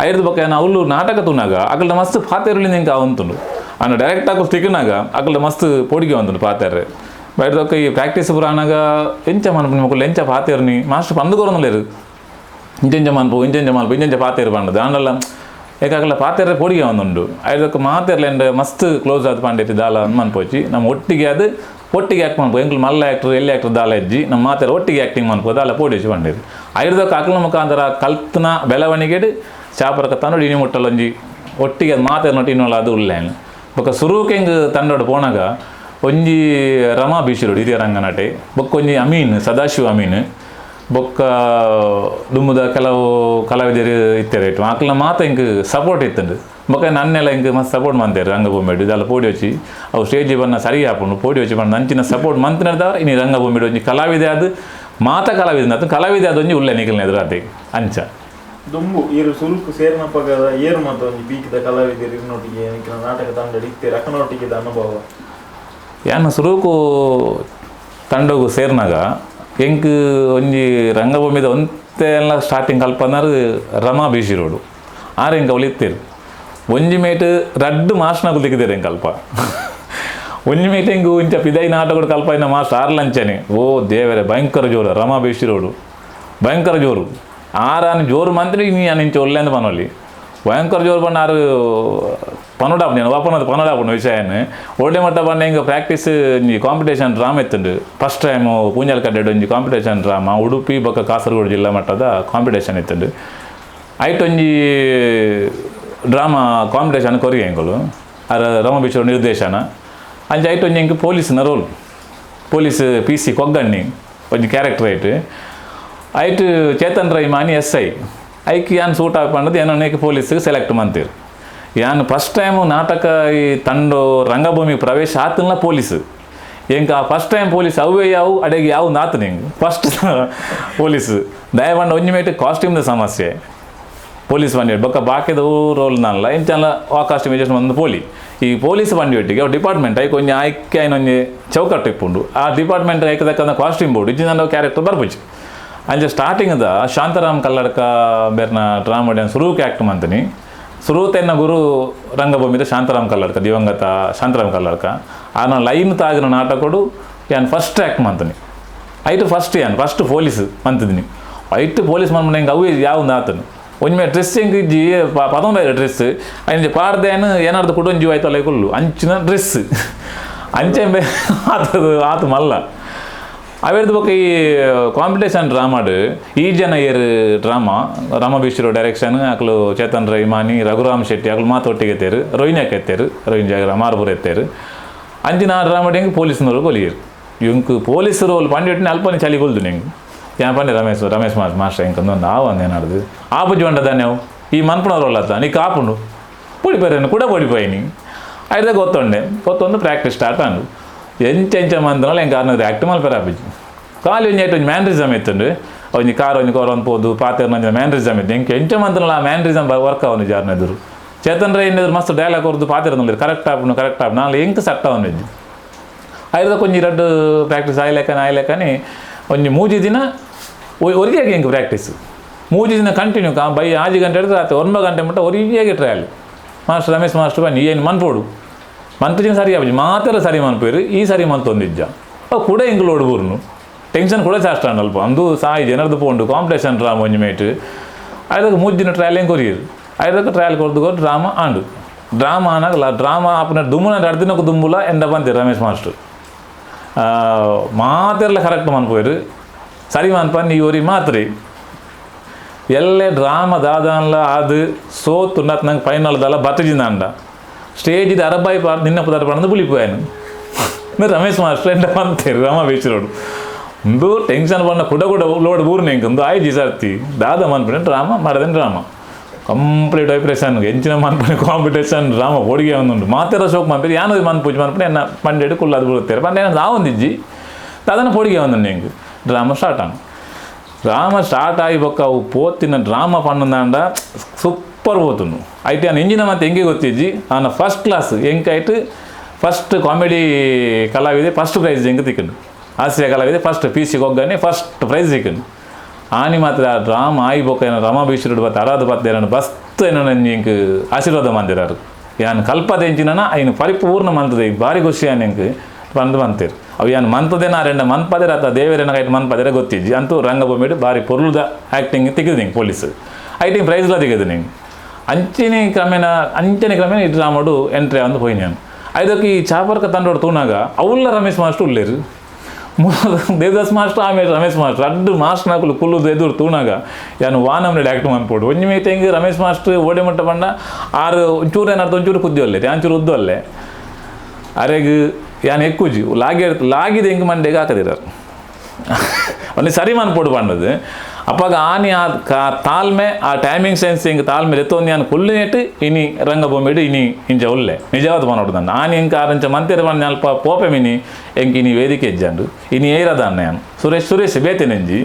ಐದು ಬೊಕ್ಕ ಏನ ಅವಳು ನಾಟಕ ತೂನಾಗ ಅಕಲ್ಡ ಮಸ್ತ್ ಪಾತೆರುಳಿಂದ ಎಂಕ ಅವಂತುಂಡು ಅನ್ನ ಡೈರೆಕ್ಟ್ ಆಗಿ ತಿಕ್ಕನಾಗ ಅಕಲ್ಡ ಮಸ್ತ್ ಪೊಡಿಗೆ వంతుండు ಪಾತೆರ್ರೆ ಬಯಟದೊಕ್ಕ ಈ ಪ್ರಾಕ್ಟೀಸ್ ಪೂರ ಆನಾಗ ಎಂಚ ಮನ್ಪು ಮಕ್ಕಳು ಎಂಚ ಪಾತೆರ್ನಿ ಮಾಸ್ಟರ್ ಪಂದು ಇಂಚೆಂಚ ಮನ್ಪು ಇಂಚೆಂಚ ಮನ್ಪು ಇಂಚೆಂಚ ಪಾತೆರು ಪಂಡದು ಆಂಡಲ ಏಕಾಗಲ ಪಾತೆರ್ರೆ ಪೊಡಿಗೆ ಒಂದುಂಡು ಐದಕ್ಕೆ ಮಾತೆರ್ಲೆಂಡ್ ಮಸ್ತ್ ಕ್ಲೋಸ್ ಆದ ಪಂಡಿತಿ ದಾಲ ಮನ್ಪೋಚಿ ನಮ್ಮ ಒಟ್ಟಿಗೆ ಅದು ಒಟ್ಟಿಗೆ ಆ್ಯಕ್ಟ್ ಮನ್ಪು ಎಂಕ್ಲು ಮಲ್ಲ ಆ್ಯಕ್ಟರ್ ಎಲ್ಲಿ ಆ್ಯಕ್ಟರ್ ದಾಲ ಹೆಜ್ಜಿ ನಮ್ಮ ಮಾತೆರ್ ಒಟ್ಟಿಗೆ ಆ್ಯಕ್ಟಿಂಗ್ ಮನ್ಪು ದಾಲ ಪೋಡಿಸಿ ಪಂಡಿರು ಐದಕ್ಕೆ ಅಕ್ಲ ಮುಖಾಂತರ ಕಲ್ತನ ಬೆಳವಣಿಗೆಡು ಚಾಪರಕ ತನ್ನೋಡು ಇನಿ ಮುಟ್ಟಲೊಂಜಿ ಒಟ್ಟಿಗೆ ಅದು ಮಾತೆರ್ ಇನ್ನೊಲ್ಲ ಅದು ಉಲ್ಲೇನು ಬೊಕ್ಕ ಸುರುಕ್ ಎಂಗ್ ತಂಡೋಡು ಪೋನಾಗ ಒಂಜಿ ರಮಾ ಬೀಚಿರೋಡು ಹಿರಿಯ ರಂಗನಾಟೆ ಬೊಕ್ಕ ಒಂಜಿ ಅಮೀನ್ ಸದಾಶಿವ ಅಮೀನ್ ಬೊಕ್ಕ ದುಮ್ಮುದ ಕೆಲವು ಕಲಾವಿದರು ಇತ್ತಾರೆ ಇಟ್ಟು ಆಕಲ್ನ ಮಾತ ಇಂಕ್ ಸಪೋರ್ಟ್ ಇತ್ತಂಡು ಬೊಕ್ಕ ನನ್ನೆಲ್ಲ ಇಂಕ್ ಮಸ್ತ್ ಸಪೋರ್ಟ್ ಮಂತೇರು ರಂಗಭೂಮಿಡು ಇದೆಲ್ಲ ಪೋಡಿ ವಚ್ಚಿ ಅವು ಸ್ಟೇಜ್ ಬಣ್ಣ ಸರಿ ಆಪುಂಡು ಪೋಡಿ ವಚ್ಚಿ ಬಣ್ಣ ಅಂಚಿನ ಸಪೋರ್ಟ್ ಮಂತ್ ನಡೆದವ್ರು ಇನಿ ರಂಗಭೂಮಿಡು ಒಂಜಿ ಕಲಾವಿದೆ ಅದು ಮಾತ ಕಲಾವಿದ ಅದು ಕಲಾವಿದೆ ಅದು ಒಂಜಿ ಉಳ್ಳೆ ನಿಕಲ್ನ ಎದುರಾತೆ ಅಂಚ ದುಂಬು ಈರು ಸುರುಕು ಸೇರ್ನಪಗದ ಏರು ಮತ್ತು ಒಂಜಿ ಬೀಕಿದ ಕಲಾವಿದರು ಇರ್ನೊಟ್ಟಿಗೆ ನಾಟಕ ತಂಡ ಇತ್ತೇರು ಅಕ್ಕನೊಟ್ಟಿಗೆ ಅನುಭವ ಯಾನ ಸುರುಕು ತಂಡಗು ಸೇರ್ನಾಗ ಎಂಕ್ ಒಂಜಿ ರಂಗಭೂಮಿದ ಒಂತೆಲ್ಲ ಸ್ಟಾರ್ಟಿಂಗ್ ಕಲ್ಪನಾರು ರಮಾ ಬೀಚಿ ರೋಡು ಆರು ಎಂಕ್ ಅವಳು ಇತ್ತೇರು ಒಂಜಿ ಮೇಟ್ ರಡ್ಡು ಮಾಸ್ಟ್ನಕುಲು ತಿಕ್ಕಿದ್ದೇರು ಎಂಕ್ ಅಲ್ಪ ಒಂಜಿ ಮೀಟಿಂಗ್ ಇಂಚ ಪಿದೈ ನಾಟಕಡು ಕಲ್ಪಾಯಿನ ಮಾಸ್ಟರ್ ಆರ್ಲಂಚನೆ ಓ ದೇವರೇ ಭಯಂಕರ ಜೋರು ರಮಾ ಬೇಶಿರೋಡು ಭಯಂಕರ ಜೋರು ಆರಾನ ಜೋರು ಮಂತ್ರಿ ನೀ ಇಂಚ ಒಳ್ಳೆಂದು ಪನೊಲಿ ಭಯಂಕರ ಜೋರು ಪಂಡ ಆರು ಪನುಡಾಪು నేను ವಾಪನದು ಪನುಡಾಪುಂಡು ವಿಷಯನ ಓಡೆ ಮಟ್ಟ ಪಂಡ ಹಿಂಗೆ ಪ್ರಾಕ್ಟೀಸ್ ಒಂಜಿ ಕಾಂಪಿಟೇಷನ್ ಡ್ರಾಮಾ ಇತ್ತುಂಡು ಫಸ್ಟ್ ಟೈಮು ಪೂಂಜಲ್ ಕಡ್ಡೆಡ್ ಒಂಜಿ ಕಾಂಪಿಟೇಷನ್ ಡ್ರಾಮಾ ಉಡುಪಿ ಬೊಕ್ಕ ಕಾಸರಗೋಡು ಜಿಲ್ಲಾ ಮಟ್ಟದ ಕಾಂಪಿಟೇಷನ್ ಇತ್ತುಂಡು ಐಟ್ ಒಂಜಿ ಡ್ರಾಮಾ ಕಾಂಪಿಟೇಷನ್ ಕೊರಿಗೆ ಎಂಕುಲು ಅರ ರಮ ಬಿಶ್ವ ನಿರ್ದೇಶನ ಅಂಚ ಐಟ್ ಒಂಜಿ ಎಂಕ್ ಪೊಲೀಸ್ನ role police P C Kogganni ಒಂಜಿ ಕ್ಯಾರೆಕ್ಟರ್ ಐಟ್ ಐಟ್ ಚೇತನ್ ರೈ ಮಾನಿ ಎಸ್ I ಐಕ್ ಯಾನ್ ಸೂಟ್ ಆಪಂಡದು ಏನೋ ಪೊಲೀಸ್ಗೆ ಸೆಲೆಕ್ಟ್ ಮಂತೀರು ಯಾನ್ ಫಸ್ಟ್ ಟೈಮು ನಾಟಕ ಈ ತಂಡೋ ರಂಗಭೂಮಿ ಪ್ರವೇಶ ಆತನ ಪೊಲೀಸ್ ಎಂಕ first time police ಅವೇ ಯಾವು ಅಡೆಗೆ ಯಾವ ನಾತು ನಿಂಗೆ ಫಸ್ಟ್ ಪೊಲೀಸ್ ದಯವಂಡ ಒಂಜಿ ಮೇಟ್ ಕಾಸ್ಟ್ಯೂಮ್ದ ಸಮಸ್ಯೆ ಪೊಲೀಸ್ ಬಂಡಿ ಬೊಕ್ಕ ಬಾಕಿದ ರೋಲ್ ನಾನಲ್ಲ ಇಂಚಲ್ಲ ಆ ಕಾಸ್ಟ್ಯೂಮ್ ಜಸ್ಟ್ ಒಂದು ಪೋಲಿ ಈ ಪೊಲೀಸ್ ಬಂಡಿ ಒಟ್ಟಿಗೆ ಅವು ಡಿಪಾರ್ಟ್ಮೆಂಟ್ ಐಕ್ ಒಂಜಿ ಆಯ್ಕೆ ಒಂಜಿ ಚೌಕಟ್ಟು ಇಪ್ಪುಂಡು ಆ ಡಿಪಾರ್ಟ್ಮೆಂಟ್ ಐಕ್ ತಕ್ಕಂಥ ಕಾಸ್ಟ್ಯೂಮ್ ಬೋರ್ಡು ಇಜ್ಜಿ ಕ್ಯಾರೆಕ್ಟರ್ ಬರ್ಪುಜಿ ಅಂಚ ಸ್ಟಾರ್ಟಿಂಗ್ದ ಶಾಂತಾರಾಮ್ ಕಲ್ಲಡ್ಕ ಬೇರ್ನ ಡ್ರಾಮಾ ಸುರುಕ್ ಆ್ಯಕ್ಟ್ ಮಂತೀನಿ ಸುರುತೆನ್ನ ಗುರು ರಂಗಭೂಮಿದ ಶಾಂತಾರಾಮ್ ಕಲ್ಲಡ್ಕ ದಿವಂಗತ ಶಾಂತಾರಾಮ್ ಕಲ್ಲಡ್ಕ ಆನ ಲೈನ್ ತಾಗಿನ ನಾಟಕಡು ಯಾನ್ ಫಸ್ಟ್ ಆ್ಯಕ್ಟ್ ಮಂತೀನಿ ಐಟು ಫಸ್ಟ್ ಯಾನ್ ಫಸ್ಟ್ ಪೊಲೀಸ್ ಮಂತಿದ್ದೀನಿ ಐಟು ಪೊಲೀಸ್ ಮನ್ಮನೆ ಹಿಂಗೆ ಅವು ಯಾವ ಆತನು ಒಂಜಿ ಡ್ರೆಸ್ಸಿಂಗ್ ಇಜ್ಜಿ ಪದೊಂದು ಡ್ರೆಸ್ ಅಂಚೆ ಪಾಡ್ದೇನು ಏನಾರ್ದು ಕುಡೊಂಜಿ ಆಯ್ತಲ್ಲ ಕುಲ್ಲು ಅಂಚಿನ ಡ್ರೆಸ್ ಅಂಚೆ ಆತದು ಆತು ಮಲ್ಲ ಅವೆರ್ದು ಬೊಕ್ಕ ಈ ಕಾಂಪಿಟೇಷನ್ ಡ್ರಾಮಾಡು ಈ ಜನ ಏರು ಡ್ರಾಮಾ ರಾಮ ಬಿಶ್ರೋ ಡೈರೆಕ್ಷನ್ ಅಕ್ಲು ಚೇತನ್ ರೈ ಮಾನಿ ರಘುರಾಮ್ ಶೆಟ್ಟಿ ಅಕ್ಲು ಮಾತು ಒಟ್ಟಿಗೆ ಎತ್ತೇರು ರೋಹಿಣಿ ಎತ್ತೇರು ರೋಹಿಣಿ ಜಾಗರ ಮಾರ್ಪುರ ಎತ್ತೇರು ಅಂಚಿನ ಆ ಡ್ರಾಮಾ ಹೆಂಗೆ ಪೊಲೀಸ್ನವರು ಕೊಲಿಯರು ಇಂಕ್ ಪೊಲೀಸ್ ರೋಲ್ ಪಂಡಿಟ್ಟಿನ ಅಲ್ಪನೆ ಚಳಿ ಕೊಲ್ದು ನಿಂಗೆ ಯಾನ್ ಪಂಡೆ ರಮೇಶ್ ರಮೇಶ್ ಮಾಸ್ಟರ್ ಎಂಕ್ ಒಂದು ಆವು ಅಂದೇನಾಡ್ದು ಆಪುಜಿ వంಡ ಅವು ಈ ಮನ್ಪುನ ರೋಲ್ ಆತ ನೀ ಕಾಪುಂಡು ಪೊಡಿಪೇರನ್ನು ಕೂಡ ಪೊಡಿಪೋಯಿನಿ ಐದ ಗೊತ್ತೊಂಡೆ ಗೊತ್ತೊಂದು ಪ್ರಾಕ್ಟೀಸ್ ಸ್ಟಾರ್ಟ್ ಅಂಡು ಎಂಚ ಎಂಚ ಮಂದನಲ್ಲ ಎಂಕ ಆರ್ನದು ಆ್ಯಕ್ಟ್ ಮಲ್ಪೆರ ಆಪುಜಿ ಖಾಲಿ ಒಂಜಿ ಐಟ್ ಒಂಜಿ ಮ್ಯಾನ್ರಿಸಮ್ ಇತ್ತುಂಡು ಒಂಜಿ ಕಾರ್ ಒಂಜಿ ಕೊರೊಂದು ಪೋದು ಪಾತೆರ್ನ ಒಂಜಿ ಮ್ಯಾನ್ರಿಸಮ್ ಇತ್ತು ಎಂಕ್ ಎಂಚ ಮಂದನಲ್ಲ ಆ ಮ್ಯಾನ್ರಿಸಮ್ ವರ್ಕ್ ಅವನು ಜಾರ್ನೆದುರು ಚೇತನ್ ರೈ ಎದುರು ಮಸ್ತ್ ಡೈಲಾಗ್ ಕೊರ್ದು ಪಾತೆರ್ನ ಕರೆಕ್ಟ್ ಆಪುಂಡು ಕರೆಕ್ಟ್ ಆಪು ನಾಳೆ ಎಂಕ್ ಸೆಟ್ ಅವನು ಇಜ್ಜಿ ಐದ ಕೊಂಜಿ ರಡ್ಡು ಪ್ರಾಕ್ಟೀಸ್ ಆಯ್ಲೆಕ್ಕನೆ ಆಯ್ಲೆಕ್ಕನೆ ಒಂಜಿ ಮೂಜಿ ದಿನ ಒರಿಯಾಗಿ ಎಂಕ್ ಪ್ರಾಕ್ಟೀಸ್ ಮೂಜಿ ದಿನ ಕಂಟಿನ್ಯೂ ಕಾ ಬೈ ಆಜಿ ಗಂಟೆ ಹಿಡಿದು ರಾತ್ರಿ 9 ಗಂಟೆ ಮಟ್ಟ ಒರಿಯಾಗಿ trial master Ramesh master ಬನ್ನಿ ಏನು ಮನ್ಪೋಡು ಮನ್ಪುಜಿನ ಸರಿ ಆಪುಜಿ ಮಾತ್ರ ಸರಿ ಮನ್ಪೇರು ಈ ಸರಿ ಮಂತೊಂದಿಜ್ಜ ಅವು ಕೂಡ ಎಂಕ್ ಲೋಡ್ ಬೂರ್ನು ಟೆನ್ಷನ್ ಕೂಡ ಜಾಸ್ತಿ ಅಲ್ಪ ಅಂದು ಸಾಯಿ ಜನರದ್ದು ಪೋಂಡು ಕಾಂಪಿಟೇಷನ್ ಡ್ರಾಮಾ ಒಂಜಿ ಮೇಟ್ ಐದಕ್ಕೆ ಮೂಜಿ ದಿನ ಟ್ರಯಲ್ ಹೆಂಗೆ ಕೊರಿಯರು ಐದಕ್ಕೆ ಟ್ರಯಲ್ ಕೊರ್ದು ಕೊಟ್ಟು ಡ್ರಾಮಾ ಆಂಡು ಡ್ರಾಮಾ ಆನಾಗಲ್ಲ ಡ್ರಾಮಾ ಆಪುನ ದುಮ್ಮುನ ಎರಡು ದಿನಕ್ಕೆ ದುಂಬುಲ ಎಂದ ಬಂತೀರು ರಮೇಶ್ ಮಾಸ್ಟರ್ ಮಾತೆಲ್ಲ ಕರೆಕ್ಟ್ ಮನ್ಪೋರು ಸರಿ ಮನ್ಪನ್ ಈ ಒರಿ ಮಾತ್ರಿ ಎಲ್ಲೇ ಡ್ರಾಮಾ ದಾದಾನ್ಲ ಅದು ಸೋತು ನಂಗೆ ಫೈನಲ್ ದಲ್ಲ ಬತ್ತಜಿಂದ ಸ್ಟೇಜಿದ ಅರಬಾಯಿ ಪಾರ್ ನಿನ್ನ ಪದಾರ್ಥ ಪಂದು ಬುಲಿಪೋಯನು ರಮೇಶ್ ಮಾಸ್ಟರ್ ಎಂಡ ಬಂತೇರು ರಮಾ ಬೀಚ್ ರೋಡ್ ಒಂದು ಟೆನ್ಷನ್ ಬಂದ ಕುಡ ಕುಡ ಲೋಡ್ ಬೂರ್ನೆ ಒಂದು ಆಯ್ತು ಸರ್ತಿ ದಾದ ಮನ್ಪನೆ ಡ್ರಾಮಾ ಮಾಡದೇನು drama complete vibration ಎಂಚಿನ ಮನ್ಪನೆ ಕಾಂಪಿಟೇಷನ್ ಡ್ರಾಮಾ ಒಡಿಗೆ ಒಂದುಂಟು ಮಾತೆರ ಶೋಕ್ ಮನ್ಪೆ ಯಾನದು ಮನ್ಪೂಜಿ ಮನ್ಪನೆ ಎನ್ನ ಪಂಡೆಡು ಕುಲ್ಲಾದು ಬೀಳುತ್ತಾರೆ ಪಂಡೆ ಏನದು ಆವೊಂದಿಜ್ಜಿ ಅದನ್ನು ಪೊಡಿಗೆ ಒಂದುಂಡು ಹೆಂಗೆ ಡ್ರಾಮಾ ಸ್ಟಾರ್ಟ್ ಆನು ಡ್ರಾಮಾ ಸ್ಟಾರ್ಟ್ ಆಗಿ ಬೊಕ್ಕ ಅವು ಪೋತಿನ ಡ್ರಾಮಾ ಪಣ್ಣಂದಾಂಡ ಸೂಪರ್ ಪೋತುನು ಐತೆ ಆನ ಎಂಜಿನ ಮತ್ತೆ ಹೆಂಗೆ ಗೊತ್ತಿಜ್ಜಿ ಆನ ಫಸ್ಟ್ ಕ್ಲಾಸ್ ಎಂಕಾಯ್ತು ಫಸ್ಟ್ ಕಾಮಿಡಿ ಕಲಾವಿದೆ ಫಸ್ಟ್ ಪ್ರೈಸ್ ಹೆಂಗೆ ತಿಕ್ಕಂಡು ಹಾಸ್ಯ ಕಲಾವಿದೆ first P C ಕೊಗ್ಗನೆ first prize ಸಿಕ್ಕಂಡು ಆನಿ ಮಾತ್ರ ಆ ಡ್ರಾಮಾ ಆಯಿ ಬೊಕ್ಕ ಏನೋ ರಮಾ ಬೀಚ್ ಬತ್ತ ಅರಾದ ಬತ್ತ ಏನೋ ಬಸ್ತು ಏನೋ ಎಂಕ್ ಆಶೀರ್ವಾದ ಮಂದಿರಾರು ಯಾನ್ ಕಲ್ಪದ ಎಂಚಿನ ಐನು ಪರಿಪೂರ್ಣ ಮಂತದೆ ಭಾರಿ ಖುಷಿ ಆನ್ ಎಂಕ್ ಬಂದು ಬಂತೀರು ಅವು ಯಾನ್ ಮಂತದೇನ ರೆಂಡ ಮನ್ಪದೇರ ಅಥವಾ ದೇವರೇನ ಐಟ್ ಮನ್ಪದೇರ ಗೊತ್ತಿಜ್ಜಿ ಅಂತೂ ರಂಗಭೂಮಿಡು ಭಾರಿ ಪೊರುಳ್ದ ಆ್ಯಕ್ಟಿಂಗ್ ತೆಗೆದು ನಿಂಗೆ ಪೊಲೀಸ್ ಐಟಿಂಗ್ ಪ್ರೈಸ್ಲ ತೆಗೆದು ನಿಂಗೆ ಅಂಚನೆ ಕ್ರಮೇಣ ಅಂಚನೆ ಕ್ರಮೇಣ ಈ ಡ್ರಾಮಾಡು ಎಂಟ್ರಿ ಅಂದು ಹೋಯಿ ನಾನು ಐದಕ್ಕೆ ಈ ಚಾಪರ್ಕ ತಂಡೋಡು ತೂನಾಗ ಅವುಲ್ಲ ರಮೇಶ್ ಮಾಸ್ಟರ್ ಉಳ್ಳೇರು ದೇವದಾಸ್ ಮಾಸ್ಟರ್ ಆಮೇಲೆ ರಮೇಶ್ ಮಾಸ್ಟರ್ ಅಡ್ಡು ಮಾಸ್ಟರ್ ನಾಕುಲು ಕುಲ್ಲುದು ಎದುರು ತೂನಾಗ ಯಾನು ವಾನಮ್ನ ಆ್ಯಕ್ಟ್ ಮನ್ಪೋಡು ಒಂಜಿ ಮೀಟಿಂಗ್ ರಮೇಶ್ ಮಾಸ್ಟರ್ ಓಡೆ ಮಟ್ಟ ಬಂಡ ಆರು ಒಂಚೂರು ಏನಾರ್ದು ಒಂಚೂರು ಕುದ್ದಿ ಅಲ್ಲೇ ಒಂಚೂರು ಉದ್ದು ಅಲ್ಲೇ ಅರೆಗ್ ಯಾನ್ ಎಕ್ಕುಜಿ ಲಾಗಿ ಲಾಗಿದೆ ಹೆಂಗೆ ಮಂಡೆಗೆ ಹಾಕದಿರಾರು ಒಂದು ಸರಿ ಮನ್ಪೋಡು ಬಂಡದು ಅಪ್ಪಾಗ ಆನಿ ಆ ತಾಳ್ಮೆ ಆ ಟೈಮಿಂಗ್ ಸೆನ್ಸ್ ಹಿಂಗೆ ತಾಳ್ಮೆ ಎತ್ತೊಂದು ಯಾನ್ ಕುಳ್ಳಿನೆಟ್ಟು ಇನಿ ರಂಗಭೂಮಿಡು ಇನಿ ಇಂಚ ಒಲ್ಲೆ ನಿಜವಾದ ಪನೋಡು ನನ್ನ ಆನಿ ಇಂಕ ಆರಂಚ ಮಂತಿರ ಬಂದ ಅಲ್ಪ ಪೋಪೆ ಮಿನಿ ಎಂಕ್ ಇನಿ ವೇದಿಕೆ ಎಜ್ಜಂಡು ಇನಿ ಏರದಾನ್ನ ಯಾನು ಸುರೇಶ್ ಸುರೇಶ್ ಬೇತೆನೆಂಜಿ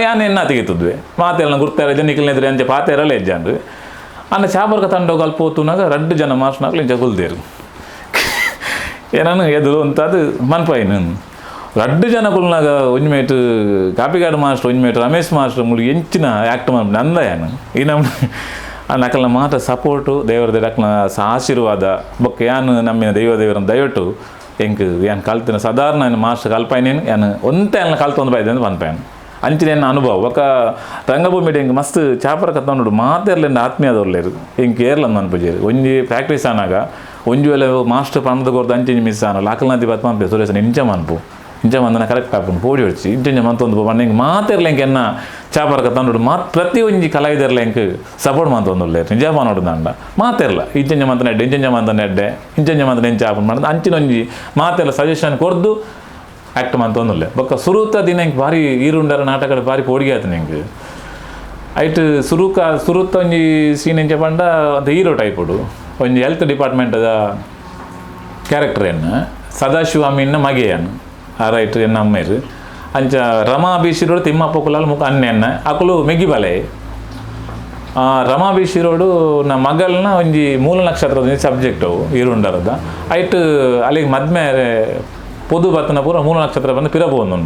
ಯಾನ್ ಎನ್ನ ತೆಗಿತದ್ವೆ ಮಾತೆಲ್ಲ ಗುರ್ತಾರ ಜನಿಕಲ್ನೆದ್ರೆ ಅಂಚೆ ಪಾತೆರಲ್ಲ ಎಜ್ಜಂಡು ಅನ್ನ ಚಾಪರ್ಕ ತಂಡೋಗ ಅಲ್ಪ ಹೋತುನಾಗ ರಡ್ಡು ಜನ ಮಾಸ್ನಾಗ್ಲು ಇಂಚ ಕುಲ್ದೇರು ಏನಾನು ಎದುರು ಅಂತ ಅದು ಮನ್ಪಾಯಿನ ರಡ್ಡು ಜನ ಕುಲ್ನಾಗ ಒಂಜಿ ಕಾಪಿಗಾಡು ಮಾಸ್ಟರ್ ಒಂಜಿ ರಮೇಶ್ ಮಾಸ್ಟರ್ ಮುಳು ಎಂಚಿನ ಆ್ಯಕ್ಟ್ ಮನ್ಪ ನಂದ ಯಾನು ಈ ನಮ್ಮ ಅಕ್ಕಲ್ನ ಮಾತ ಸಪೋರ್ಟು ದೇವರ ಅಕ್ಕನ ಆಶೀರ್ವಾದ ಬೊಕ್ಕ ಯಾನು ನಮ್ಮಿನ ದೈವ ದೇವರನ್ನ ದಯವಿಟ್ಟು ಎಂಕ್ ಯಾನ್ ಕಲ್ತಿನ ಸಾಧಾರಣ ಮಾಸ್ಟರ್ ಕಲ್ಪಾಯಿನೇನು ಯಾನ್ ಒಂತೆ ಅನ್ನ ಕಲ್ತೊಂದು ಬೈದೆ ಅಂತ ಪನ್ಪಾಯನ್ ಅಂಚಿನ ಎನ್ನ ಅನುಭವ ಬೊಕ್ಕ ರಂಗಭೂಮಿ ಎಂಕ್ ಮಸ್ತ್ ಚಾಪರ ಕತ್ತೊಂಡು ಮಾತೆರ್ಲೆಂಡ ಆತ್ಮೀಯದವ್ರಲ್ಲೇರು ಎಂಕ್ ಏರ್ಲಂದು ಅನ್ಪುಜೇರು ಒಂಜಿ ಪ್ರಾಕ್ಟೀಸ್ ಆನಾಗ ಒಂಜಿ ವೇಳೆ ಮಾಸ್ಟರ್ ಪಂದ್ ಕೊರ್ದು ಅಂಚಿಂಚಿ ಮಿಸ್ ಆನಲ್ಲ ಅಕಲ್ನದಿ ಬತ್ ಪನ್ಪೆ ಸುರೇಶ ಇಂಚ ಮನ್ಪು ಇಂಚ ಮಂದನ ಕರೆಕ್ಟ್ ಆಪುಂಡು ಪೋಡಿ ಹೊಡ್ಚಿ ಇಂಚ ಮಂತೊಂದು ಪಂಡ ಎಂಕ್ ಮಾತೆರ್ಲ ಎಂಕ್ ಎನ್ನ ಚಾಪರ ಕತ್ತೊಂಡು ಮಾತ್ ಪ್ರತಿ ಒಂಜಿ ಕಲಾವಿದರ್ಲ ಎಂಕ್ ಸಪೋರ್ಟ್ ಮಂತೊಂದುಲ್ಲೇರು ನಿಜ ಪನೊಡು ದಂಡ ಮಾತೆರ್ಲ ಇಂಚಂಜ ಮಂತನ ಎಡ್ಡೆ ಇಂಚಂಜ ಮಂತನ ಎಡ್ಡೆ ಇಂಚಂಜ ಮಂತನ ಇಂಚ ಆಪುಂಡು ಮಂದ ಅಂಚಿನ ಒಂಜಿ ಮಾತೆರ್ಲ ಸಜೆಷನ್ ಕೊರ್ದು ಆ್ಯಕ್ಟ್ ಮಂತೊಂದುಲ್ಲೆ ಬೊಕ್ಕ ಸುರುತ ದಿನ ಎಂಕ್ ಭಾರಿ ಈರುಂಡರ ನಾಟಕದ ಭಾರಿ ಪೋಡಿಗೆ ಆಯ್ತು ಎಂಕ್ ಐಟ್ ಸುರುಕ ಸುರುತ ಒಂಜಿ ಸೀನ್ ಎಂಚ ಪಂಡ ಅಂತ ಹೀರೋ ಟೈಪುಡು ಒಂಜಿ ಹೆಲ್ತ್ ಡಿಪಾರ್ಟ್ಮೆಂಟದ ಕ್ಯಾರೆಕ್ಟರ್ ಎನ್ನ ಸದಾಶಿವ ಅಮೀನ್ನ ಮಗೆಯನ್ ಆ ರೈಟ್ ಎನ್ನ ಅಮ್ಮೇರು ಅಂಚ ರಮಾ ಬೀಶಿರೋಡು ತಿಮ್ಮಪ್ಪ ಕುಲಾಲ್ ಮುಖ ಅಣ್ಣೆನ್ನ ಅಕುಲು ಮೆಗ್ಗಿ ಬಲೆ ರಮಾ ಬೀಶಿರೋಡು ನ ಮಗಲ್ನ ಒಂಜಿ ಮೂಲ ನಕ್ಷತ್ರದ ಸಬ್ಜೆಕ್ಟ್ ಅವು ಈರುಂಡರದ ಐಟ್ ಅಲ್ಲಿಗೆ ಮದ್ಮೆ ಪೊದು ಬತ್ತನ ಪೂರ ಮೂಲ ನಕ್ಷತ್ರ ಬಂದು ಪಿರಬಹುದು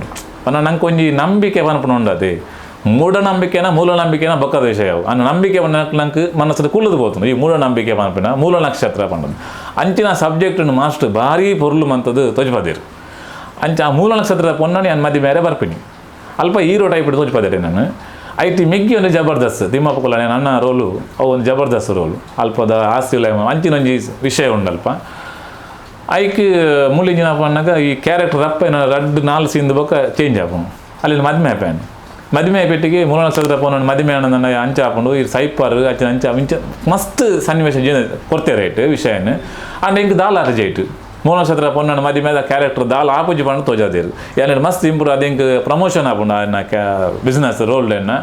ಪನ್ನ ನಂಗೆ ಒಂಜಿ ನಂಬಿಕೆ ಪನ್ಪುನ ಉಂಡತೆ ಮೂಢನಂಬಿಕೆನ ಮೂಲ ನಂಬಿಕೆನ ಬೊಕ್ಕದ ವಿಷಯ ಅವು ಅನ್ನ ನಂಬಿಕೆ ನಂಗೆ ಮನಸ್ಸು ಕುಲ್ಲದು ಪೋತುಂಡು ಈ ಮೂಢನಂಬಿಕೆ ಪನ್ಪಿನ ಮೂಲ ನಕ್ಷತ್ರ ಪಂಡದು ಅಂಚಿನ ಸಬ್ಜೆಕ್ಟ್ ಮಾಸ್ಟರ್ ಭಾರಿ ಪೊರ್ಲು ಮಂತದ್ದು ತೋಜ್ಪದೇರು ಅಂಚ ಆ ಮೂಲ ನಕ್ಷತ್ರದ ಪೊನ್ನಣಿ ಅನ್ ಮದಿ ಮೇರೆ ಬರ್ಪಿನಿ ಅಲ್ಪ ಹೀರೋ ಟೈಪ್ ತೋಜ್ಪದೇರಿ ನಾನು ಐತಿ ಮಿಗ್ಗಿ ಒಂದು ಜಬರ್ದಸ್ತ್ ತಿಮ್ಮಪ್ಪ ಕುಲಾನೆ ನನ್ನ ರೋಲು ಅವು ಒಂದು ಜಬರ್ದಸ್ತ್ ರೋಲು ಅಲ್ಪದ ಆಸ್ತಿ ಅಂಚಿನ ಒಂಜಿ ವಿಷಯ ಉಂಡಲ್ಪ ಐಕ್ ಮುಳ್ಳಿಂಜಿನ ಪನ್ನಾಗ ಈ ಕ್ಯಾರೆಕ್ಟರ್ ರಪ್ಪ ಏನ ರಡ್ಡು ನಾಲ್ ಸೀನ್ದ ಬೊಕ್ಕ ಚೇಂಜ್ ಆಪುಂಡು ಅಲ್ಲಿ ಮದ್ಮೆ ಆಪೇನು ಮದ್ಮೆ ಪೆಟ್ಟಿಗೆ ಮೂಲ ನಕ್ಷತ್ರ ಪೋನ ಮದ್ಮೆ ನನ್ನ ಅಂಚ ಆಪುಂಡು ಈ ಸೈಪರ್ ಅಚ್ಚಿನ ಅಂಚ ಇಂಚ ಮಸ್ತ್ ಸನ್ನಿವೇಶ ಜೀವನ ಕೊಡ್ತೇ ರೈಟ್ ವಿಷಯನ ಅಂಡ್ ಇಂಕ್ ದಾಲ್ ಆಟ ಜೈಟ್ ಮೂಲ ನಕ್ಷತ್ರ ಪೊನ್ನಣ ಮದಿಮೆ ಕ್ಯಾರೆಕ್ಟರ್ ದಾಲ್ ಆಪುಜಿ ಪಂಡ ತೋಜಾದಿರು ಯಾನೆ ಮಸ್ತ್ ಇಂಪ್ರೂವ್ ಅದು ಇಂಕ್ ಪ್ರಮೋಷನ್ ಆಪುಂಡು ಅನ್ನ ಬಿಸ್ನೆಸ್ ರೋಲ್ ಎನ್ನ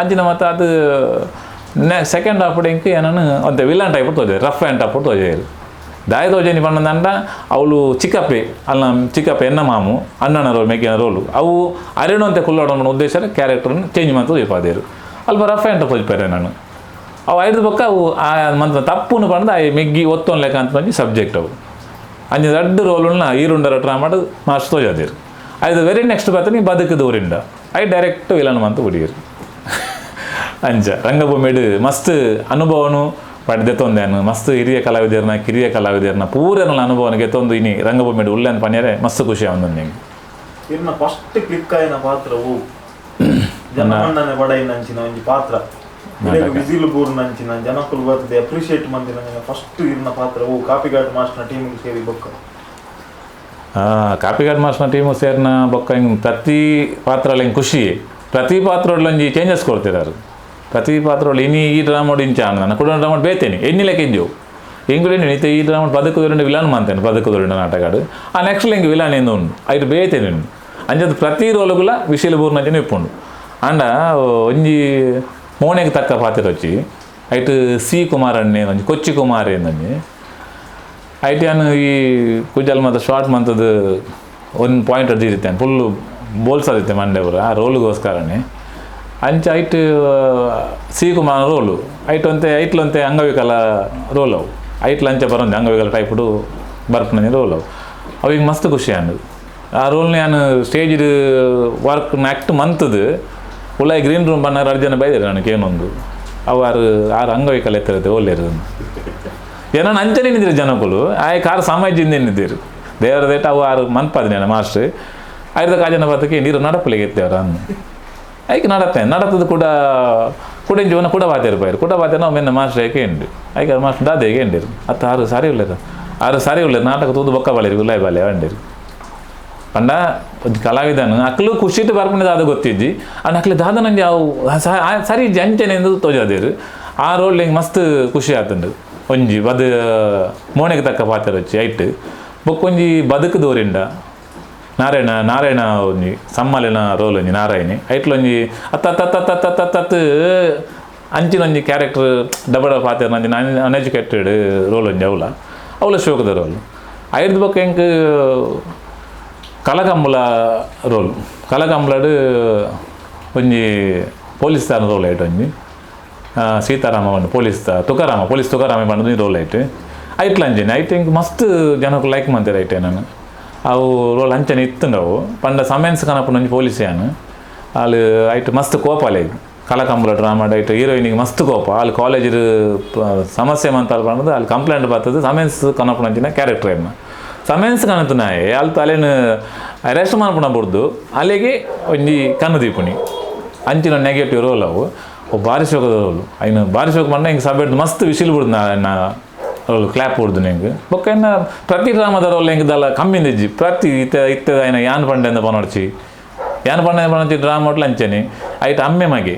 ಅಂಚಿನ ಮತ್ತು ಅದು ಸೆಕೆಂಡ್ ಹಾಫ್ ಇಂಕ್ ಏನನ್ನು ಅಂತೆ ವಿಲನ್ ಟೈಪ್ ತೋಜಾರು rough and tough ತೋಜಾರು ದಾಯ ತೋಜನಿ ಪಂಡಂಡ ಅವಳು ಚಿಕ್ಕಪ್ಪೆ ಅಲ್ಲ ಚಿಕ್ಕಪ್ಪೆ ಎನ್ನ ಮಾಮು ಅಣ್ಣನ ರೋಲ್ ಮೇಕಿನ ರೋಲು ಅವು ಅರೇಣು ಕುಲ್ಲೋಡ ಉದ್ದೇಶ ಕ್ಯಾರೆಕ್ಟರ್ನ ಚೇಂಜ್ ಮಾಡ್ತು ತೋಜಿಪಾದೇರು ಅಲ್ಪ rough and tough ತೋಜಿಪಾರೆ ನಾನು ಅವು ಐದು ಪಕ್ಕ ಅವು ಆ ಮಂತ್ರ ತಪ್ಪುನು ಪಂಡ ಆ ಮೆಗ್ಗಿ ಒತ್ತೊನ್ ಲೆಕ್ಕ ಅಂತ ಬಂದು ಸಬ್ಜೆಕ್ಟ್ ಅವು ಅಂಚ ದೊಡ್ಡ ರೋಲನ್ನ ಈರುಂಡರ ಟ್ರಾ ಮಾಡಿ ಮಾಸ್ಟರ್ ತೋಜಾದಿರು ಅದು ವೆರಿ ನೆಕ್ಸ್ಟ್ ಬರ್ತೀನಿ ಬದುಕುದು ಊರಿಂದ I direct villain ಮಂತ ಹುಡುಗಿರು ಅಂಚ ರಂಗಭೂಮಿಡು ಮಸ್ತ್ ಅನುಭವನು ಪಡೆದೆತ್ತೊಂದೇನು ಮಸ್ತ್ ಹಿರಿಯ ಕಲಾವಿದರ್ನ ಕಿರಿಯ ಕಲಾವಿದರ್ನ ಪೂರನ ಅನುಭವನ ಗೆತ್ತೊಂದು ಇನಿ ರಂಗಭೂಮಿಡು ಉಲ್ಲೇನ್ ಪನ್ಯರೆ ಮಸ್ತ್ ಖುಷಿ ಆವಂದು ನಿಂಗೆ ಇರ್ನ ಫಸ್ಟ್ ಕ್ಲಿಕ್ ಆಯಿನ ಪಾತ್ರ ಓ ಜನಮನ್ನನೆ ಬಡೈನಂಚಿನ ಒಂಜಿ ಪಾತ್ರ ವಿಸಿಲ್ ಬೂರ್ನಂಚಿನ ಜನಕುಲು ಬರ್ತದೆ ಅಪ್ರಿಷಿಯೇಟ್ ಮಂದಿನ ಫಸ್ಟ್ ಇರ್ನ ಪಾತ್ರ ಓ ಕಾಪಿಗಾಡ್ ಮಾಸ್ಟರ್ನ ಟೀಮಿಗೆ ಸೇರಿ ಬೊಕ್ಕ ಕಾಪಿಗಾಡ್ ಮಾಸ್ಟರ್ನ ಟೀಮು ಸೇರಿನ ಬೊಕ್ಕ ಹಿಂಗೆ ಪ್ರತಿ ಪಾತ್ರ ಹಿಂಗೆ ಖುಷಿ ಪ್ರತಿ ಪಾತ್ರೊಂಜಿ ಚೇಂಜಸ್ ಕೊಡ್ತಿದ್ದಾರೆ ಪ್ರತಿ ಪಾತ್ರೊಳು ಇನಿ ಈ ಡ್ರಾಮೋಡು ಇಂಚ ನಾನು ಕೂಡ ಡ್ರಾಮೋಡು ಬೇತೇನೆ ಎನ್ನಿ ಲೆಕ್ಕ ಇಂಜು ಎಂಗುಲೇನು ಇತ್ತೆ ಈ ಡ್ರಾಮೋಡು ಬದುಕುದೊಂಡು ವಿಲನ್ ಮಾಡ್ತೇನೆ ಬದುಕುದೊಂಡು ನಾಟಕಾಡು ಆ ನೆಕ್ಸ್ಟ್ ಲಿಂಗ್ ವಿಲನ್ ಎಂದು ಉಂಡು ಐದು ಬೇತೇನೆ ಉಂಡು ಅಂಚದ ಪ್ರತಿ ರೋಲುಗುಲ ವಿಶಿಲ ಬೂರ್ನಂಚನೆ ಇಪ್ಪುಂಡು ಅಂಡ ಒಂಜಿ ಮೋನೆಗೆ ತಕ್ಕ ಪಾತ್ರ వచ్చి ಐಟ್ ಸಿ ಕುಮಾರ್ ಅಣ್ಣೆ ಒಂಜಿ ಕೊಚ್ಚಿ ಕುಮಾರ್ ಏನೊಂಜಿ ಐಟ್ ಯಾನು ಈ ಕುಜಲ್ ಮತ್ತು ಶಾರ್ಟ್ ಮಂತದ್ದು ಒಂದು ಪಾಯಿಂಟ್ ಅಡ್ದಿರುತ್ತೆ ಫುಲ್ಲು ಬೋಲ್ಸದಿತ್ತೆ ಮಂಡೆ ಆ ರೋಲ್ಗೋಸ್ಕರನೇ ಅಂಚ ಐಟ್ ಸಿ ಕುಮಾರ್ ರೋಲು ಐಟ್ ಒಂತೆ ಐಟ್ಲೊಂತೆ ಅಂಗವಿಕಲ ರೋಲ್ ಅವು ಐಟ್ಲ ಅಂಚ ಬರೋಂತೆ ಅಂಗವಿಕಲ ಟೈಪುಡು ಬರ್ಪುನ ರೋಲ್ ಅವು ಅವಿಗೆ ಮಸ್ತ್ ಖುಷಿ ಆಂಡ್ ಆ ರೋಲ್ನ ನಾನು stage work act ಮಂತದ್ದು ಉಳ್ಳಾಯಿ ಗ್ರೀನ್ ರೂಮ್ ಬನ್ನಾರ ಅರ್ಜನ ಜನ ಬೈದಾರೆ ನನಗೆ ಏನೊಂದು ಅವು ಆರು ಆರು ಅಂಗವಿಕಲ ಎತ್ತರತೆ ಒಳ್ಳೆಯದು ಏನೋ ಅಂಚನೆ ನಿಂದಿರು ಜನಕುಲು ಆಯ್ ಕಾರ್ ಸಮಾಜದಿಂದ ನಿಂದಿರು ದೇವರ ದೇಟ ಅವು ಆರು ಮನ್ಪಾದಿನ ಮಾಸ್ಟ್ರ್ ಐದು ಕಾಜನ ಬತ್ತಕ್ಕೆ ನೀರು ನಡಪಲಿಗೆ ಎತ್ತೇವ್ರ ಅನ್ನು ಐಕ್ ನಡತೆ ನಡತದ ಕೂಡ ಕುಡಿನ ಜೀವನ ಕೂಡ ಬಾತೇರು ಪೈರು ಕೂಡ ಬಾತೆ ನಾವು ಮೆನ್ನ ಮಾಸ್ಟರ್ ಏಕೆ ಉಂಡು ಐಕೆ ಮಾಸ್ಟರ್ ದಾದ ಹೇಗೆ ಉಂಡಿರು ಅತ್ತ ಆರು ಸಾರಿ ಉಳ್ಳೇರು ಆರು ಸಾರಿ ಉಳ್ಳೇರು ನಾಟಕ ತೂದು ಬೊಕ್ಕ ಬಾಳಿರು ಗುಲಾಯಿ ಬಾಲೆ ಅಂಡಿರು ಪಂಡ ಒಂಜಿ ಕಲಾವಿದನು ಅಕ್ಲು ಖುಷಿಟ್ ಬರ್ಪುಂಡು ದಾದ ಗೊತ್ತಿಜ್ಜಿ ಅಂಡ್ ಅಕ್ಲು ದಾದ ನಂಜಿ ಅವು ಸರಿ ಇಜ್ಜಿ ಅಂಚನೆ ಎಂದು ತೋಜಾದಿರು ಆ ರೋಲ್ ಹಿಂಗೆ ಮಸ್ತ್ ಖುಷಿ ಆತುಂಡು ಒಂಜಿ ಬದು ಮೋನೆಗೆ ತಕ್ಕ ಪಾತ್ರ వచ్చి ಐಟ್ ಬೊಕ್ಕೊಂಜಿ ಬದುಕು ದೋರಿಂಡ ನಾರಾಯಣ ನಾರಾಯಣ ಒಂಜಿ ಸಮ್ಮಲಿನ ರೋಲ್ ಒಂಜಿ ನಾರಾಯಣಿ ಐಟ್ಲೊಂಜಿ ಅತ್ತ ಅತ್ತ ಅತ್ತ ಅತ್ತ ಅತ್ತ ಅಂಚಿನ ಒಂಜಿ ಕ್ಯಾರೆಕ್ಟರ್ ಡಬಡ ಪಾತ್ರ ನಂಜಿ ಅನ್ಎಜುಕೇಟೆಡ್ ರೋಲ್ ಒಂಜಿ ಅವಲ ಅವಲ ಶೋಕದ ರೋಲ್ ಐದು ಬೊಕ್ಕ ಎಂಕ್ ಕಲಕಂಬಲ ರೋಲ್ ಕಲಕಂಬಲಡು ಒಂಜಿ ಪೊಲೀಸ್ ದಾನ ರೋಲ್ ಐಟ್ ಒಂಜಿ ಸೀತಾರಾಮ ಒಂದು ಪೊಲೀಸ್ ತುಕಾರಾಮ ಪೊಲೀಸ್ ತುಕಾರಾಮ ಪಂಡ ರೋಲ್ ಐಟ್ ಐಟ್ಲ ಅಂಚಿನ ಐಟ್ ಎಂಕ್ ಮಸ್ತ್ ಜನಕ್ಕೆ ಲೈಕ್ ಮಂತೇರು ಐಟೆ ನಾನು ಅವು ರೋಲ್ ಅಂಚನೆ ಇತ್ತುಂಡವು ಪಂಡ ಸಮೆನ್ಸ್ ಕನಪುನ ಒಂಜಿ ಪೊಲೀಸ್ ಯಾನು ಅಲ್ಲಿ ಐಟ್ ಮಸ್ತ್ ಕೋಪ ಅಲ್ಲ ಕಲಕಂಬಲ ಡ್ರಾಮಾ ಐಟ್ ಹೀರೋಯಿನಿಗೆ ಮಸ್ತ್ ಕೋಪ ಅಲ್ಲಿ ಕಾಲೇಜ್ ಸಮಸ್ಯೆ ಮಂತಾರ ಪಂಡದು ಅಲ್ಲಿ ಕಂಪ್ಲೇಂಟ್ ಬರ್ತದೆ ಸಮೆನ್ಸ್ ಕನಪುನ ಅಂಚಿನ ಕ್ಯಾರೆಕ್ಟರ್ ಏನ ಸಮನ್ಸ್ ಕನತುನಾಯೆ ಅಲ್ತ ಅಲೆನ್ ಅರೆಸ್ಟ್ ಮನ್ಪುನ ಬುಡ್ದು ಅಲೆಗೆ ಒಂಜಿ ಕಣ್ಣು ದೀಪುನಿ ಅಂಚಿನ ನೆಗೆಟಿವ್ ರೋಲ್ ಅವು. ಅವು ಬಾರಿ ಶೋಕದ ರೋಲ್. ಐನ ಬಾರಿ ಶೋಕ ಪಂಡ ಹಿಂಗೆ ಸಭೆಡ್ ಮಸ್ತ್ ವಿಸಿಲ್ ಬಿಡ್ದು ಎನ್ನ ರೋಲ್ ಕ್ಲಾಪ್ ಬಿಡ್ದು ನಿಂಗೆ. ಬೊಕ್ಕ ಎನ್ನ ಪ್ರತಿ ಡ್ರಾಮದ ರೋಲ್ ಹೆಂಗೆ ದಲ್ಲ ಕಮ್ಮಿಂದಿಜ್ಜಿ. ಪ್ರತಿ ಇತ್ತೆ ಇತ್ತದ ಐನ ಯಾನ್ ಪಂಡೆಂದ ಪನೊಡ್ಚಿ, ಯಾನ್ ಪಂಡೆ ಪನೊಡ್ಚಿ ಡ್ರಾಮ ಒಟ್ಲ ಅಂಚನೆ ಐಟ್ ಅಮ್ಮೆ ಮಗೆ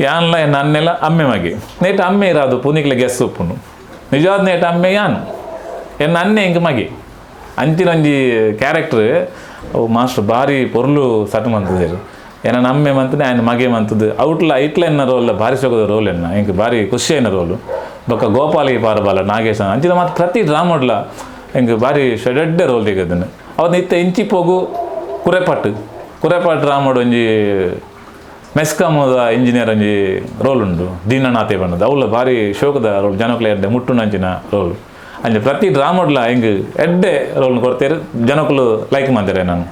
ಯಾನ್ಲ ಎನ್ನ ಅನ್ನೆಲ ಅಮ್ಮೆ ಮಗೆ ನೇಟ್ ಅಮ್ಮೆ ಇರಾದು ಪುನಿಕ್ಲೆ ಗೆಸ್ ಉಪ್ಪುಂಡು. ನಿಜವಾದ ನೇಟ್ ಅಮ್ಮೆ ಯಾನ್, ಎನ್ನ ಅನ್ನೆ ಎಂಕ್ ಮಗೆ. ಅಂಚಿನ ಒಂಜಿ ಕ್ಯಾರೆಕ್ಟರ್ ಅವು ಮಾಸ್ಟರ್ ಬಾರಿ ಪೊರ್ಲು ಸಟ್ ಮಂತುದೆರ್. ಎನ್ನ ಅಮ್ಮೆ ಮಂತನೆ ಆಯನ ಮಗೆ ಮಂತದ್ದು ಔಟ್ಲ ಐಟ್ಲ ಎನ್ನ ರೋಲ್ ಬಾರಿ ಸೊಗದ ರೋಲ್ ಎನ್ನ ಎಂಕ್ ಬಾರಿ ಖುಷಿ ಆಯಿನ ರೋಲು. ಬೊಕ್ಕ ಗೋಪಾಲಿ ಪಾರಬಾಲ ನಾಗೇಶ ಅಂಚಿನ ಮಾತ್ರ ಪ್ರತಿ ಡ್ರಾಮಡ್ಲ ಎಂಕ್ ಬಾರಿ ಶೆಡೆಡ್ಡೆ ರೋಲ್ ತಿಕ್ಕದನ್ನು. ಅವತ್ತು ಇತ್ತೆ ಇಂಚಿ ಪೋಗು ಕುರೆಪಟ್ಟು ಕುರೆಪಟ್ಟು ಡ್ರಾಮಡ್ ಒಂಜಿ ಮೆಸ್ಕಾಮದ ಇಂಜಿನಿಯರ್ ಒಂಜಿ ರೋಲ್ ಉಂಡು ದೀನನಾಥೆ ಬಣ್ಣದ ಅವಳ ಭಾರಿ ಶೋಕದ ರೋಲ್, ಜನಕ್ಲೆ ಎಡ್ಡೆ ಮುಟ್ಟುನಂಚಿನ ರೋಲ್. ಅಂಚ ಪ್ರತಿ ಡ್ರಾಮಡ್ಲ ಹಿಂಗೆ ಎಡ್ಡೆ ರೋಲ್ ಕೊಡ್ತೇರು, ಜನಕ್ಕಲು ಲೈಕ್ ಮಾಡ್ತಾರೆ. ನಾನು